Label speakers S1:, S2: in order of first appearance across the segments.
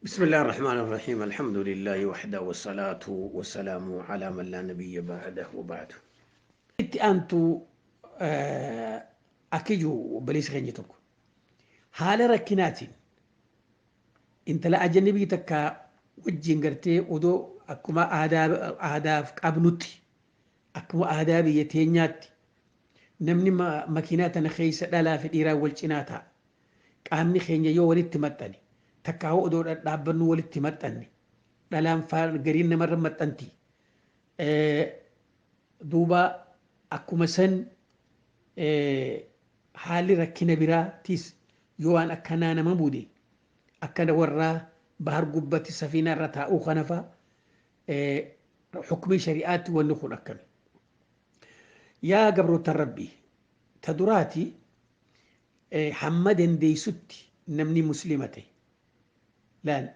S1: بسم الله الرحمن الرحيم، الحمد لله وحده، والصلاة والسلام على من لا نبي بعده، وبعد. Itti aantu akkiju obboleessa keenya tokko haala rakkinaatiin intala ajnabii takka wajjin gartee odoo akkuma aadaaf qabnutti, akkuma aadaa biyya teenyaatti, namni makiinaa tana keessa dhalaa fi dhiiraa wal cinaa ta'a. Qaamni keenya yoo walitti maxxane, takka hoo odoo dhaabbannu walitti maxxanne, dhalaan gariin namarra maxxanti. Duuba akkuma san haalli rakkina biraatiis yoo waan akkanaa nama bude, akkana warraa bahar gubbatti safiinaa irra taa'uu kana fa'a, hukmii shari'aatti wanni kun akkami? Yaa gabroota Rabbii, ta duraati hamma dandeessutti namni muslima ta'e laal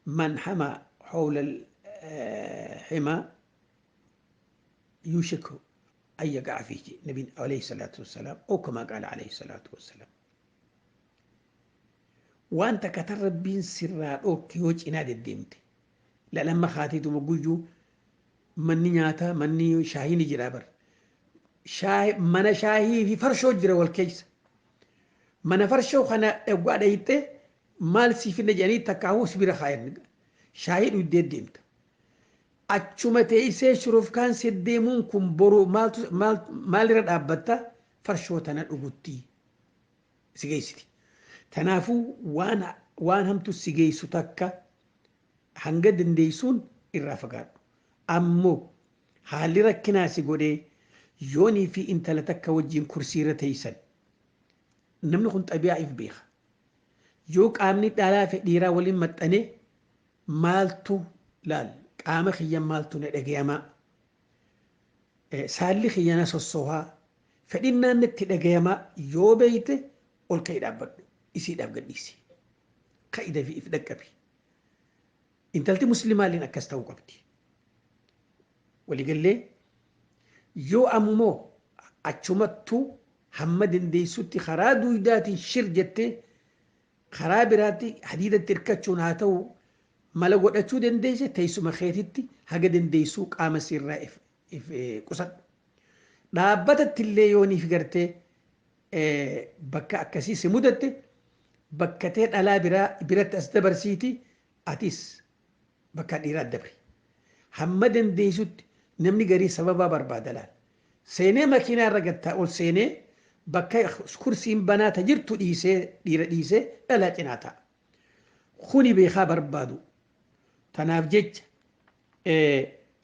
S1: من حمى حول الحمى يوشك أن يقع فيه، نبي عليه الصلاة والسلام أو كما قال عليه الصلاة والسلام. Waan takka tan Rabbiin sirraa dhoorke yoo cinaa deddeemte, lamma kaatiituma guyyuu manni nyaataa, manni shaahii ni jira bar. Mana shaahii fi farshoo jira wal keessa. Mana farshoo kana dhaggaa dhayixee maal siif finna jedhanii takkaahuu si bira kaayan, shaahii dhugdee deemta. Achuma teessee shurufkaan seddeemuun kun boru maalirra dhaabbatta? Farshoo tana dhugutti si geessiti. Kanaafuu waan hamtu si geessu takka hanga dandeessuun irraa fagaadhu. Ammoo haalli rakkinaa si godhee yoonii fi intala takka wajjin kursiirra teessan, namni kun xabi'aa if beeka. Yoo qaamni dhalaa fi dhiiraa waliin maxxanee, maaltu laal qaama kiyya, maaltu na dhagayamaa, saalli kiyya na sossohaa, fedhinnaan natti dhagayamaa yoo beeyte, ol ka'ii dhaabbadhu, isiidhaaf gadhiisi. Ka'ida fi if dhaqqabi. Intalti muslimaalleen akkas ta'uu qabdi. Waliigallee yoo ammoo achumattuu hamma dandeessutti karaa duudaatiin shir jettee karaa biraatti hadiidatti hirkachuun haa ta'u mala godhachuu dandeesse, teessuma keetitti haga dandeessuu qaama sirraa if qusadhu. Dhaabbatatti illee yooniif gartee bakka akkasii si mudatte, bakka tee dhalaa biraa biratti as dabarsiiti, atis bakka dhiiraa dabri. Hamma dandeessutti namni garii sababaa barbaada laal. Seenee makiinaa irra gattaa ol seenee bakka kursiin banaa ta jirtu dhiisee, dhiira dhiisee dhalaa cinaa ta'a. Kuni beekaa barbaadu. Tanaaf jecha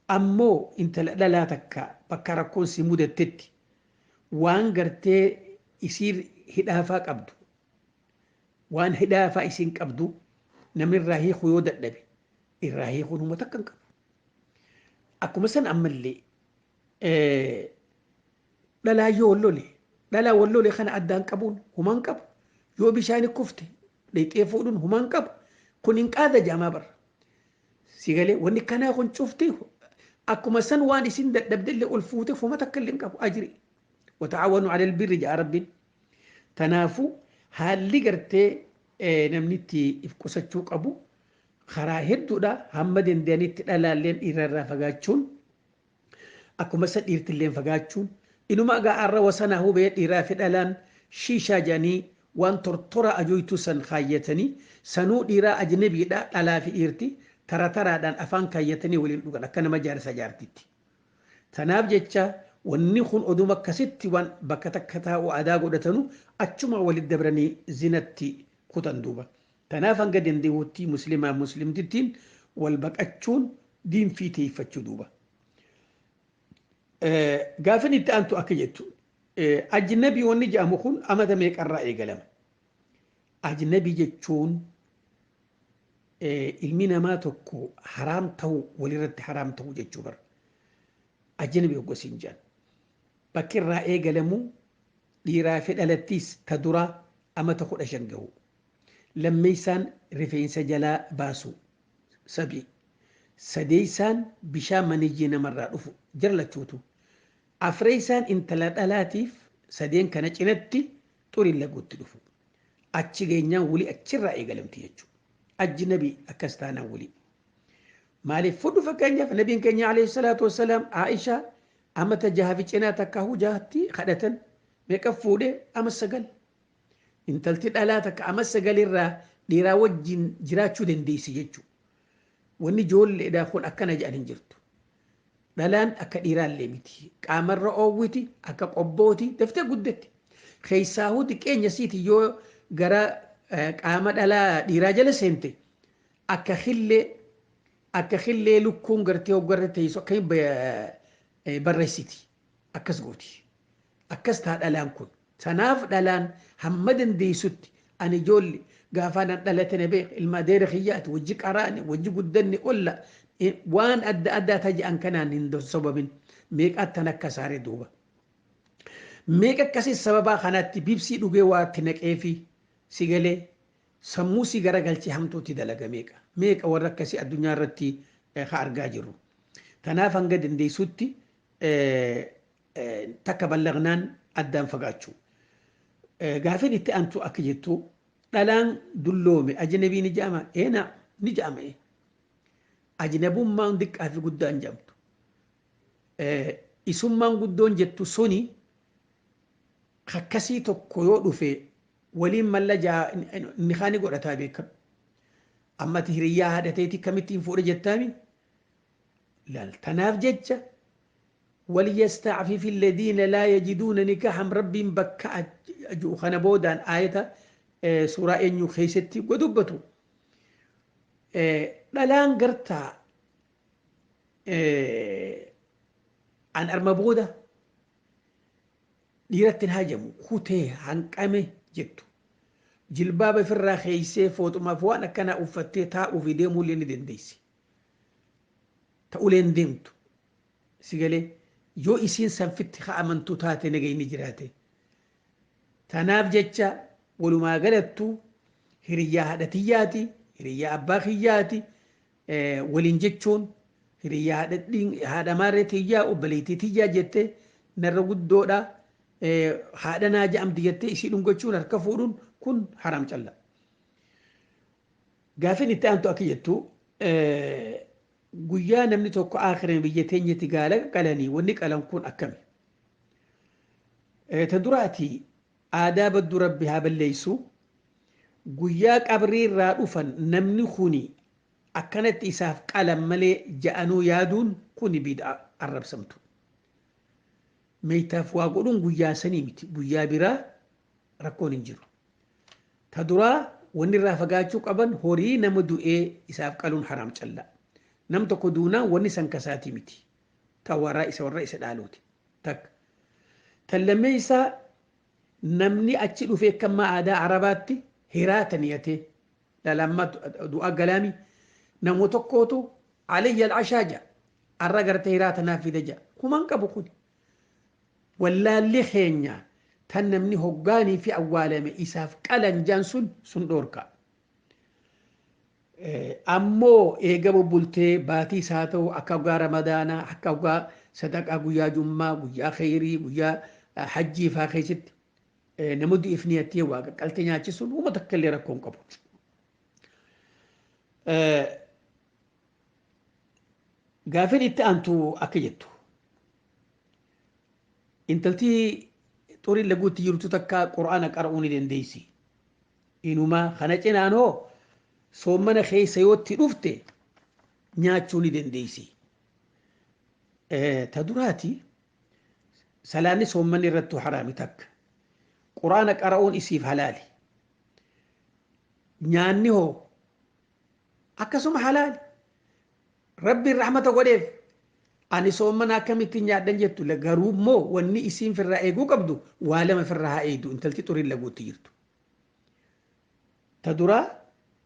S1: ammoo intala dhalaa takka bakka rakkoon si mudattetti waan gartee isiin hidhaafaa qabdu, waan hidhaafaa isiin qabdu namni irraa hiikuu yoo dadhabe, irraa hiikuun huma takka hin qabu. Akkuma san ammallee dhalaa yoo wal lole, dhalaa wal lole kana addaan qabuun humaan qabu. Yoo bishaan kufte dhayxee fuudhuun humaan qabu. Kun hin qaada jaamaa barra. Si galee? Wanni kanaa kun cufti akkuma san waan isin dadhabde illee ol fuute fuma takka illee hin qabu ajri. وتعاونوا على البر jaa Rabbiin. Tanaafuu haalli gartee namni itti if qusachuu qabu karaa hedduudha. Hamma danda'anitti dhalaalleen dhiirarraa fagaachuun, akkuma isa dhiirtilleen fagaachuun, inuma egaa arra wasanaa hubee dhiiraa fi dhalaan shiishaa jedhanii waan tortora ajoytuu san kaayyatanii, sanuu dhiiraa ajnabiidha, dhalaa fi dhiirti tara taraadhaan afaan kaayyatanii waliin dhugan akka nama jaarsa jaartitti. Tanaaf jecha wanni kun oduma akkasitti waan bakka takka taa'u aadaa godhatanu achuma walitti dabranii zinatti kutan duuba. Tanaaf hanga danda'utti muslimaa muslimtittiin wal baqachuun diinfii teeffachuu duuba. Gaafin itti aantu akka jettu, ajnabii wanni jedhamu kun amata meeqarraa eegalama? Ajnabii jechuun ilmi namaa tokko haraam ta'uu, walirratti haraam ta'uu jechuu bara. Ajnabii hoggosiin jedhan. Bakki irraa eegalamu dhiiraa fi dhalattiis ta duraa amata 15 gahu. Lammeessaan rifeensa jalaa baasu sabi. Sadeessaan bishaan maniyyii namarraa dhufu jara lachuutu. Afreessaan intala dhalaatiif sadeen kana cinatti xuriin laguutti dhufu. Achi geenyaan wulii achirraa eegalamti jechuudha. Ajnabi akkas taanaan walii. Maaliif fudhu fakkeenyaaf nabiin keenya alayhi salaatu wassalaam Aishaa amata jaha fi cinaa takka jahatti kadhatan meeqa fuudhee ama 9. Intalti dhalaa takka ama 9 irraa dhiiraa wajjin jiraachuu dandeessi jechuudha. Wanni ijoolleedhaa kun akkana jedhan hin jirtu. Dhalaan akka dhiiraallee miti. Qaamarra oowwiti akka qobbooti daftee guddatti. Keessaahuu xiqqeenya siiti yoo gara qaama dhalaa dhiiraa jala seente akka xillee lukkuun gartee hoggarra teessu akka barreessiti. Akkas gooti. Akkas ta'a dhalaan kun. Sanaaf dhalaan hamma dandeessutti ani ijoollee gaafa nan dhalate na beek ilma adeera kiyyaati wajji qaraane wajji guddanne olla waan adda addaa taja'an kanaan hin sababin meeqattan akka saaree duuba. Meeqa akkasii sababaa kanatti bibsii dhugee waatti naqee fi si galee sammuu si garagalchee hamtuutti dalaga meeqa. Meeqa warra akkasii addunyaa irratti haa argaa jirru. Kanaaf hanga dandeessutti takka ballagnaan addaan fagaachuu. Gaafin itti aantu akka jettu dhalaan dulloome ajnabii ni jedhama eena ni jedhama. Ajnabummaan xiqqaa fi guddaan jedhamtu. Isummaan guddoon jettu suni akkasii tokko yoo dhufe waliin malla inni kaani godhataa beekamu. Ammati hiriyyaa haadhateeti kamittiin fuudhe jettaami? Laal tanaaf jecha وليستعفف الذين لا يجدون نكاحا ربهم بكا خنا بودان آية سورة إنيو خيستي ودبتو dhalaan gartaa an arma booda dhiiratti hin hajamu kutee hanqame jettu jilbaaba ofirraa keeysee fooxumaaf waan akkanaa uffattee taa'uu fi deemuullee ni dandeessi. Ta'ulee hin deemtu. Si galee yoo isiin sanfitti ka'amantu taate nagayni jiraate. Tanaaf jecha walumaa galattu hiriyyaa haadha tiyyaati, hiriyyaa abbaa kiyyaati, waliin jechuun hiriyyaa haadha maarree tiyyaa, obboleettii tiyyaa jettee narra guddoodha. Haadha naa ja'amti jettee isii dhungachuun harka fuudhuun kun haram calla. Gaafin itti aantu akka jettu guyyaa namni tokko akhiran biyya teenyatti gaala qalanii wanni qalan kun akkami? Ta duraati aadaa baddu rabbi haa balleessu. Guyyaa qabrii irraa dhufan namni kuni akkanatti isaaf qalan malee ja'anuu yaaduun kuni bid'a arrabsamtu. Meeytaaf waa godhuun guyyaa sanii miti. Guyyaa biraa rakkoon hin jiru. Ta duraa wanni irraa fagaachuu qaban horii nama du'ee isaaf qaluun haraam calla. Nam tokko duunaan wanni san kasaatii miti. Ta warraa isa warra isa dhaaluuti. Takka. Tan lammeessaa namni achi dhufee akka aadaa Arabaatti hiraata niyatee lalammaa du'aa galaami namoo tokkootu alayya al-ashaa ja'a. Arra gartee hiraata naaf fida ja'a. Kumaan qabu kuni. Wallaalli keenya tan namni hoggaanii fi awwaalame isaaf qalan jaan sun dhoorka. Ammoo eega bubbultee baatii isaa ta'u akka hoggaa ramadaanaa akka hoggaa sadaqaa guyyaa jummaa guyyaa kheyrii guyyaa hajjii faa keessatti nama du'eef niyattee waa qaqqaltee nyaachisuun uummata akka illee rakkoo hin qabu. Gaafin itti aantu akka jettu intaltii xuriin laguutti jirtu takka qura'aana qara'uu ni dandeessi. Inumaa kana cinaan hoo soommana keessa yootti dhufte nyaachuu ni dandeessi. Ta duraati salaanni soommanni irrattu haraami takka. Qura'aana qara'uun isiif halaali. Nyaanni hoo akkasuma halaali. Rabbiin rahmata godheef ani soommana akkamittiin nyaadhan jettu garuu immoo wanni isiin firraa eeguu qabdu waa lama firraa haa eegdu intalti xuriin laguutti jirtu. Ta duraa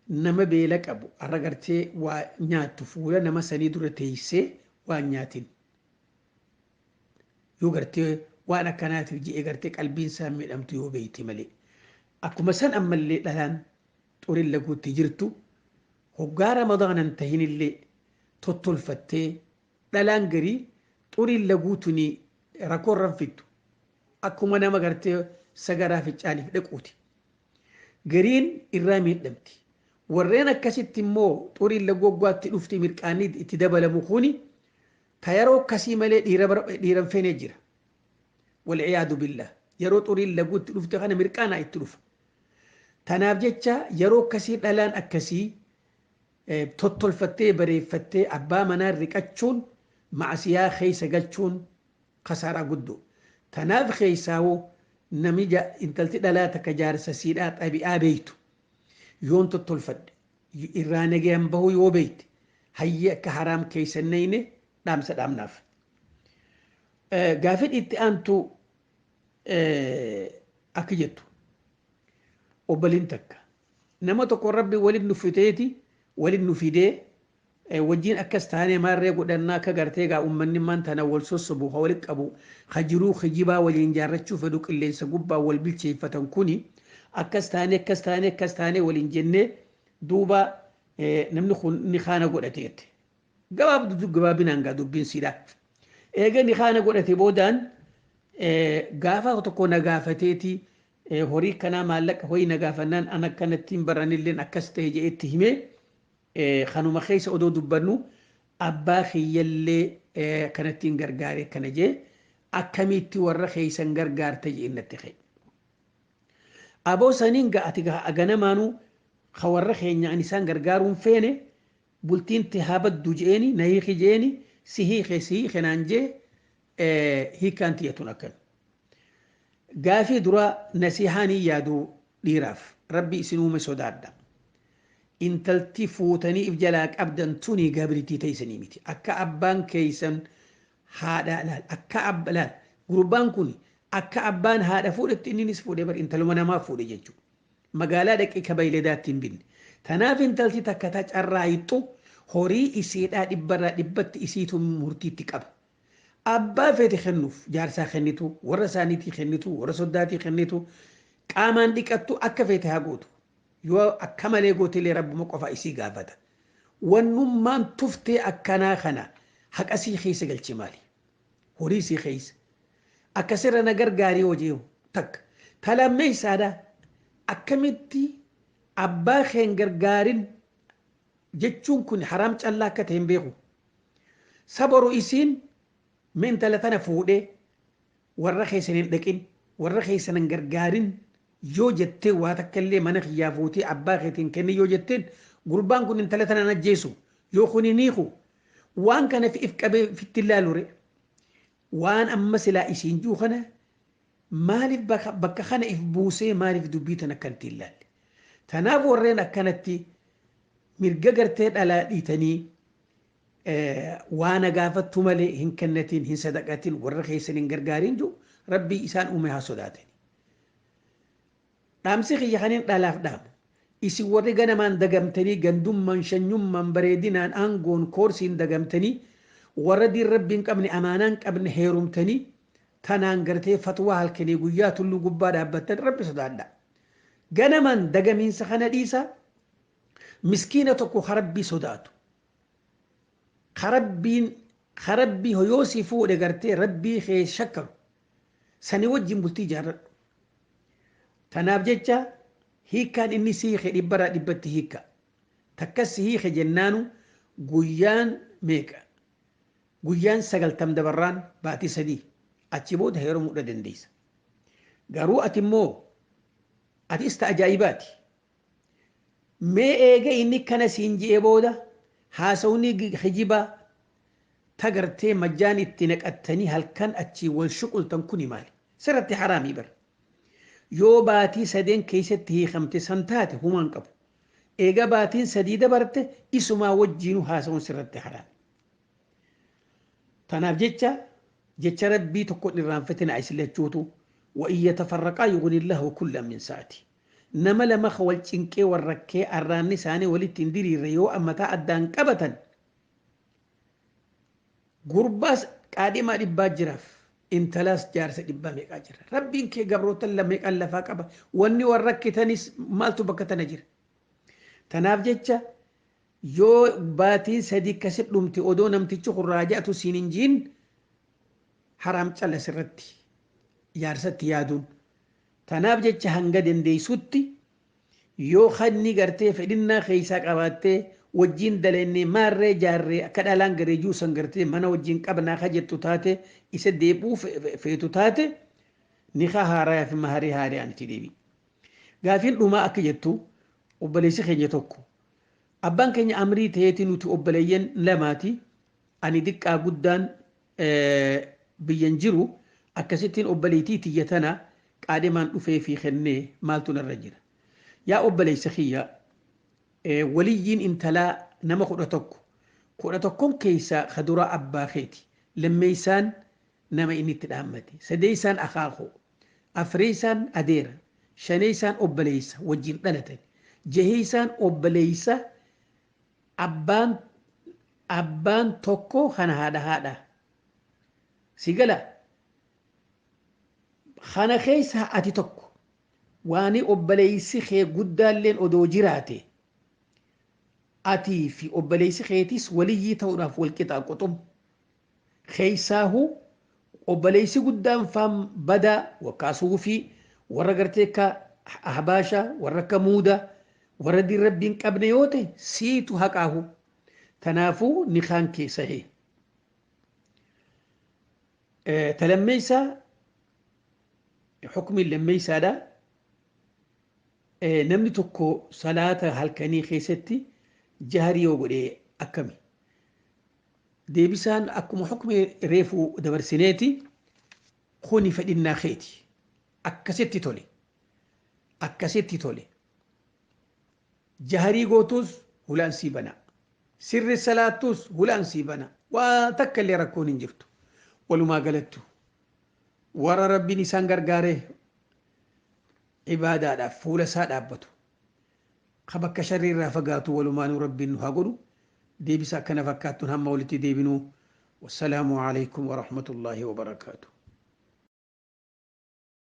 S1: nama beela qabu har'a gartee waa nyaattu fuula nama sanii dura teessee waan nyaatin. Yoo gartee waan akkanaatiif ji'ee gartee qalbiin isaa miidhamtu yoo beekte malee. Akkuma san ammallee dhalaan xuriin laguutti jirtu hoggaa ramadaanan tahinillee tottolfattee dhalaan garii xuriin laguutuni rakkoo irra fiddu. Akkuma nama gartee sagaraa fincaaniif dhaquuti. Gariin irraa miidhamti. Warreen akkasitti immoo xuriin laggoggaatti dhufti mirqaanni itti dabalamu kuni ta yeroo akkasii malee dhiiran feenee jira. Walciyaadu billah yeroo xuriin laguutti dhufte kana mirqaanaa itti dhufa. Tanaaf jecha yeroo akkasii dhalaan akkasii tottolfattee bareeffattee abbaa manaa riqachuun macsiyaa keessa galchuun kasaaraa guddoo. Tanaaf keessaawoo nami intalti dhalaa takka jaarsa siidhaa xabi'aa beeytu yoon tottolfadhe irraa nagayan bahuu yoo beeyte hayyee akka haraam keessa neyne dhaamsa dhaamnaaf. Gaafin itti aantu akka jettu obboliin takka nama tokko rabbi walin nu fiteeti walin nu fidee wajjin akkas taanee maarree godhannaa akka gartee gaa uummanni maan tana wal sossobu ha walitti qabu ha jiruu kijibaa waliin jaarrachuu fedhu qilleensa gubbaa wal bilcheeffatan kuni akkas taanee akkas taanee akkas taanee waliin jennee duuba namni kun ni kaana godhate jette. Gabaabdu gabaabinaan gaa dubbiin siidha. Eega ni kaana godhate boodaan gaafa tokko na gaafateeti horii kanaa maallaqa horii na gaafannaan an akkanattiin baranilleen akkas ta'e jedhetti himee kanuma keessa odoo dubbannu abbaa kiyyallee kanattiin gargaare kana jee akkamitti warra keessan gargaarta jee natti ka'e. Aboo saniin ati ganamaanuu ka warra keenya ani isaan gargaaruun feene bultiin haa baddu jeeni na hiiki jeeni si hiike si hiike naan jee hiikaan tiyyatun akkan. Gaafii duraa nasihaanii yaadu dhiiraaf rabbi isin uume sodaadha. Intalti fuutanii if jalaa qabdan tuni gabritii teessanii miti. Akka abbaan keessan haadha laal akka abba laal gurbaan kun akka abbaan haadha fuudhetti inninis fuudhee bar intaluma namaa fuudhe jechuudha. Magaalaa dhaqee kabayledaatti hin binne. Tanaaf intalti takka ta carraa hixxu horii isiidhaa dhibbarraa dhibbatti isiitu murtiitti qaba. Abbaa feete kennuuf jaarsaa kennitu warra isaaniitii kennitu warra soddaatii kennitu qaamaan dhiqattu akka feete haa gootu. Yoo akka malee gooteillee rabbuma qofa isii gaafata. Wannummaan tuftee akkanaa kana haqa sii keessa galche maali? Horii sii keessa. Akkasirra na gargaarii hojii takka. Talammeessaadha akkamitti abbaa keen gargaarin jechuun kun haraam callaa akka ta'e hin beeku. Sabaru isiin intala tana fuudhee warra keessan hin dhaqin warra keessan hin gargaarin yoo jettee waa takka illee mana kiyyaa fuutee abbaa keetiin kenni yoo jetteen gurbaan kun intala tana ajjeesu yoo kun hin hiiku waan kana if qabee fitti ilaalure waan amma silaa isiin juu kana maaliif bakka kana if buusee maaliif dubbii tana akkanatti ilaalle. Tanaaf warreen akkanatti mirga gartee dhalaa dhiitanii waan gaafattu malee hin kennatiin hin sadaqatiin warra keessan hin gargaariin jiru rabbii isaan uume haa sodaatani. Dhaamsi kiyya kaniin dhalaaf dhaamu. Isin warri ganamaan dagamtanii gandummaan shanyummaan bareedinaan aangoon koorsiin dagamtanii warra diin rabbii hin qabne amaanaa hin qabne heerumtanii tanaan gartee fatwaa halkanii guyyaa tulluu gubbaa dhaabbattan rabbi sodaadha. Ganamaan dagamiinsa kana dhiisa miskiina tokko rabbii sodaatu. Karabbiin karabbii yoo si fuudhe gartee rabbii kee shakkaru sanii wajjin bultii ijaarradhu. Tanaaf jecha hiikkaan inni si hiike dhibbarraa dhibbatti hiikka. Takkas si hiike jennaanu guyyaan meeqa? Guyyaan 90 dabarraan baatii 3 achi booda heerumuu dandeessa. Garuu ati immoo atis ta ajaa'ibaati. Mee eega inni kana siin ji'ee booda haasawni hijibaa tagartee majjaan itti naqattanii halkan achii wal shuqultan kuni maali? Sirratti haraamii bara. Yoo baatii 3 keessatti hiikamte san taate humaan qabu. Eega baatiin 3 dabarte isumaa wajjiinuu haasawuun sirratti haraami. Tanaaf jecha jecha rabbii tokko irraanfatina isin lachuutu wa in yatafarraqaa yughnillahu kullan min sa'ati. Nama lama wal cinqee wal rakkee arraanni isaanii walitti hin diriirre yoo ammataa addaan qabatan gurbaas qaadhimaa dhibbaa jiraaf intalaas jaarsa dhibbaa meeqaa jira. Rabbiin kee gabroota meeqaan lafaa qaba. Wanni wal rakkitanis maaltu bakka tana jira. Tanaaf jecha yoo baatiin 3 akkasi dhumte odoo namtichi kun raaja'atu siin hin jiin haraam calla sirratti jaarsatti yaaduun. Tanaaf jecha hanga dandeessutti Yoo kanni gartee fedhinnaa keessaa qabaattee wajjin dalaynee maarree jaarree akka dhalaan garee juusan gartee mana wajjin qabnaa ka jettu taate, isa deebuu feetu taate, nikaa haaraa fi maharii haaraan itti deebi. Gaafiin dhumaa akka jettu, obboleessi keenya tokko abbaan keenya amrii ta'eeti, nuti obboleeyyan lamaati, ani diqqaa guddaan biyyan jiru, akkasittiin obboleettii tiyya tana qaadhimaan dhufee fi kennee maaltu narra jira? Yaa obboleessa kiyya, waliyyiin intalaa nama 11, 11n keessaa kadura abbaa keeti, lammeessaan nama inni itti dhaammate, sadeessaan akaakoo, afreessaan adeera, shaneessaan obboleessa wajjin dhalatan, jaheessaan obboleessa abbaan tokko kana haadha haadha si gala. Kana keessa ati tokko waani obboleessi kee guddaalleen odoo jiraate, atii fi obboleessi keetis waliyyii ta'uudhaaf wal qixaa quxum. Keessaahu obboleessi guddaan faan badaa wakkaasuu fi warra gartee akka ahbaasha, warra akka muuda, warra diin rabbiin qabne yoo ta'e, siitu haqaahu. Tanaafuu nikaan kee sahee. Talammeessaa, hukumiin lammeessaadha. Namni tokko salaata halkanii keessatti jaharii yoo godhe akkami? Deebisaan akkuma hukumii reefuu dabarsineeti, kuni fedhinnaa keeti. Akkasitti tole. Akkasitti tole. Jaharii gootus hulaan sii bana. Sirri salaattus hulaan sii bana. Waa takka illee rakkoon hin jirtu. Walumaa galattu warra rabbiin isaan gargaaree ibaadaadhaaf fuula isaa dhaabbatu, ka bakka sharrii irraa fagaatu walumaanuu rabbiin nu haa godhu. Deebisa akkana fakkaattuun hamma walitti deebinuu, wassalaamu alaikum warahmatullaahi wabarakaatu.